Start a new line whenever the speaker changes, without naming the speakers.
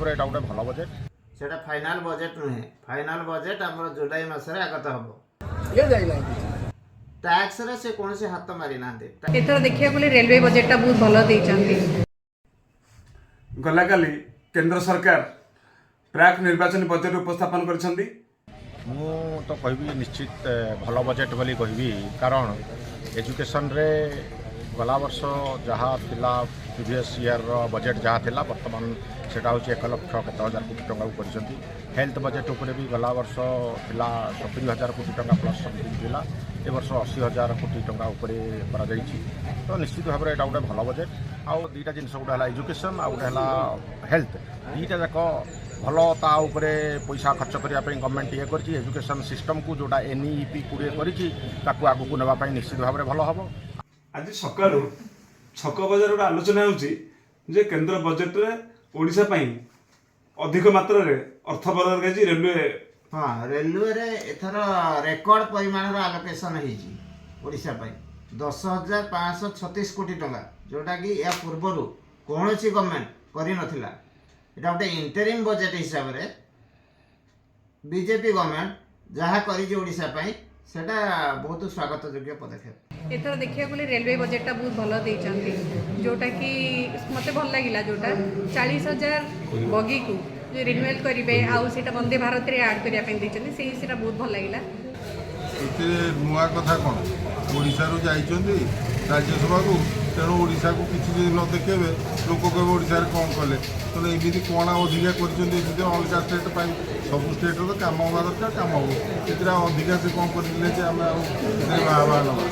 ଭାବରେ ଏଇଟା ଗୋଟେ ଭଲ ବଜେଟ୍।
ସେଇଟା ଫାଇନାଲ ବଜେଟ୍ ନୁହେଁ। ଫାଇନାଲ ବଜେଟ୍ ଆମର ଜୁଲାଇ ମାସରେ ଆଗତ ହେବ।
ଇଏ ଯାଇନାହିଁ କିଛି।
ଟ୍ୟାକ୍ସରେ ସେ କୌଣସି ହାତ ମାରିନାହାନ୍ତି।
ଏଥର ଦେଖିବାକୁ ଗଲେ ରେଲୱେ ବଜେଟଟା ବହୁତ ଭଲ ଦେଇଛନ୍ତି।
ଗଲାକାଲି କେନ୍ଦ୍ର ସରକାର ପ୍ରାକ୍ ନିର୍ବାଚନୀ ବଜେଟ୍ ଉପସ୍ଥାପନ କରିଛନ୍ତି।
ମୁଁ ତ କହିବି ନିଶ୍ଚିତ ଭଲ ବଜେଟ୍ ବୋଲି କହିବି, କାରଣ ଏଜୁକେସନରେ ଗଲା ବର୍ଷ ଯାହା ଥିଲା, ପ୍ରିଭିୟସ୍ ଇୟର୍ର ବଜେଟ୍ ଯାହା ଥିଲା, ବର୍ତ୍ତମାନ ସେଇଟା ହେଉଛି 1 ଲକ୍ଷ କେତେ ହଜାର କୋଟି ଟଙ୍କାକୁ କରିଛନ୍ତି। ହେଲ୍ଥ ବଜେଟ୍ ଉପରେ ବି ଗଲା ବର୍ଷ ଥିଲା 70 ହଜାର କୋଟି ଟଙ୍କା ପ୍ଲସ୍ ସମଥିଙ୍ଗ ଥିଲା, ଏ ବର୍ଷ 80 ହଜାର କୋଟି ଟଙ୍କା ଉପରେ କରାଯାଇଛି। ତ ନିଶ୍ଚିତ ଭାବରେ ଏଇଟା ଗୋଟେ ଭଲ ବଜେଟ୍। ଆଉ ଦୁଇଟା ଜିନିଷ, ଗୋଟେ ହେଲା ଏଜୁକେସନ୍ ଆଉ ଗୋଟେ ହେଲା ହେଲ୍ଥ, ଦୁଇଟା ଯାକ ଭଲ। ତା ଉପରେ ପଇସା ଖର୍ଚ୍ଚ କରିବା ପାଇଁ ଗଭର୍ଣ୍ଣମେଣ୍ଟ ଇଏ କରିଛି। ଏଜୁକେସନ୍ ସିଷ୍ଟମକୁ ଯେଉଁଟା ଏନ୍ଇପି 20 କରିଛି, ତାକୁ ଆଗକୁ ନେବା ପାଇଁ ନିଶ୍ଚିତ ଭାବରେ ଭଲ ହେବ।
ଆଜି ସକାଳୁ ଛକ ବଜାର ଗୋଟେ ଆଲୋଚନା ହେଉଛି ଯେ କେନ୍ଦ୍ର ବଜେଟରେ ଓଡ଼ିଶା ପାଇଁ ଅଧିକ ମାତ୍ରାରେ ଅର୍ଥ ବରାଦ କରାଯାଇଛି ରେଲୱେ।
ହଁ, ରେଲୱେରେ ଏଥର ରେକର୍ଡ ପରିମାଣର ଆଲୋକେସନ୍ ହେଇଛି ଓଡ଼ିଶା ପାଇଁ, 10,536 କୋଟି ଟଙ୍କା, ଯେଉଁଟାକି ଏହା ପୂର୍ବରୁ କୌଣସି ଗଭର୍ଣ୍ଣମେଣ୍ଟ କରିନଥିଲା। ଏଇଟା ଗୋଟେ ଇଣ୍ଟରିମ୍ ବଜେଟ୍ ହିସାବରେ ବିଜେପି ଗଭର୍ଣ୍ଣମେଣ୍ଟ ଯାହା କରିଛି ଓଡ଼ିଶା ପାଇଁ, ସେଇଟା ବହୁତ ସ୍ୱାଗତ ଯୋଗ୍ୟ ପଦକ୍ଷେପ।
ଏଥର ଦେଖିବାକୁ ଗଲେ ରେଲୱେ ବଜେଟଟା ବହୁତ ଭଲ ଦେଇଛନ୍ତି, ଯେଉଁଟାକି ମୋତେ ଭଲ ଲାଗିଲା। ଯେଉଁଟା 40,000 ବଗିକୁ ଯେଉଁ ରିନ୍ୟୁଆଲ୍ କରିବେ ଆଉ ସେଇଟା ବନ୍ଦେ ଭାରତରେ ଆଡ଼୍ କରିବା ପାଇଁ ଦେଇଛନ୍ତି, ସେଇଟା ବହୁତ ଭଲ ଲାଗିଲା।
ଏଥିରେ ନୂଆ କଥା କ'ଣ? ଓଡ଼ିଶାରୁ ଯାଇଛନ୍ତି ରାଜ୍ୟସଭାକୁ, ତେଣୁ ଓଡ଼ିଶାକୁ କିଛି ଯଦି ନ ଦେଖେଇବେ, ଲୋକ କହିବେ ଓଡ଼ିଶାରେ କ'ଣ କଲେ? ତେଣୁ ଏମିତି କ'ଣ ଆଉ ଅଧିକା କରିଛନ୍ତି ଏମିତି? ଅଲଗା ଷ୍ଟେଟ୍ ପାଇଁ ସବୁ ଷ୍ଟେଟ୍ର ତ କାମ ହେବା ଦରକାର, କାମ ହେବ। ଏଥିରେ ଆଉ ଅଧିକା ସେ କ'ଣ କରିଥିଲେ ଯେ ଆମେ ଆଉ ଏଥିରେ ବାହା ବାହା ନେବା?